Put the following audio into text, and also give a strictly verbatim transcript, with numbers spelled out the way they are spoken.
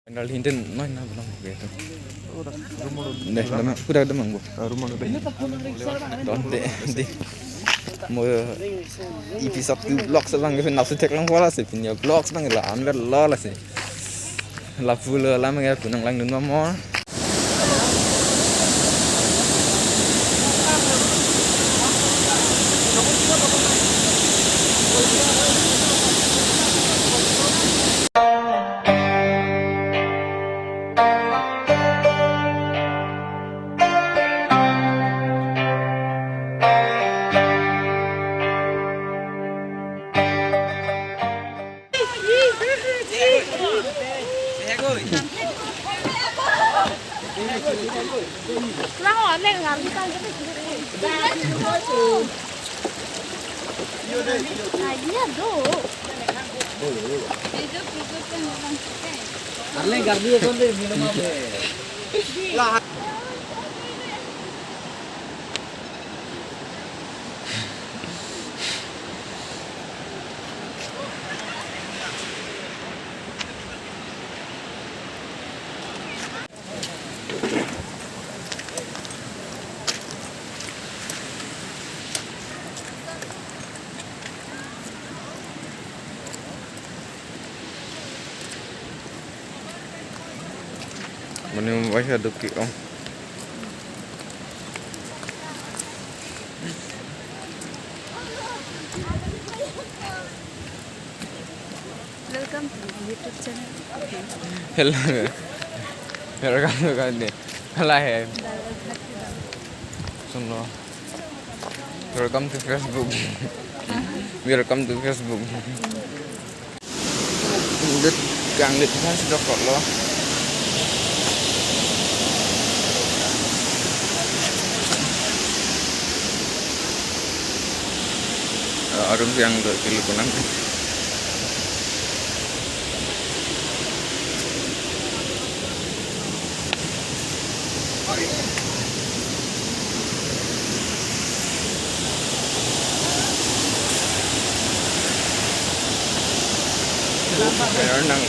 Kendal hinten noi na belum begitu. Deh, damang, kuda damang bu. Rumah deh. Donde, di. Mo episode two vlogs abang ke nasi theklong wala si, punya vlogs abang la anver lo lasi. Lapu lo lam ke punang langdun mamo. Mane mobile aduk ke-ong. Welcome to my YouTube channel. Hello. Welcome to Kande. Hala hai. Suno. Welcome to Facebook. Welcome to Facebook. Lut, kanglut aphan si dokoklo. Eh, arum siang do kilo kunang. Kaya nang.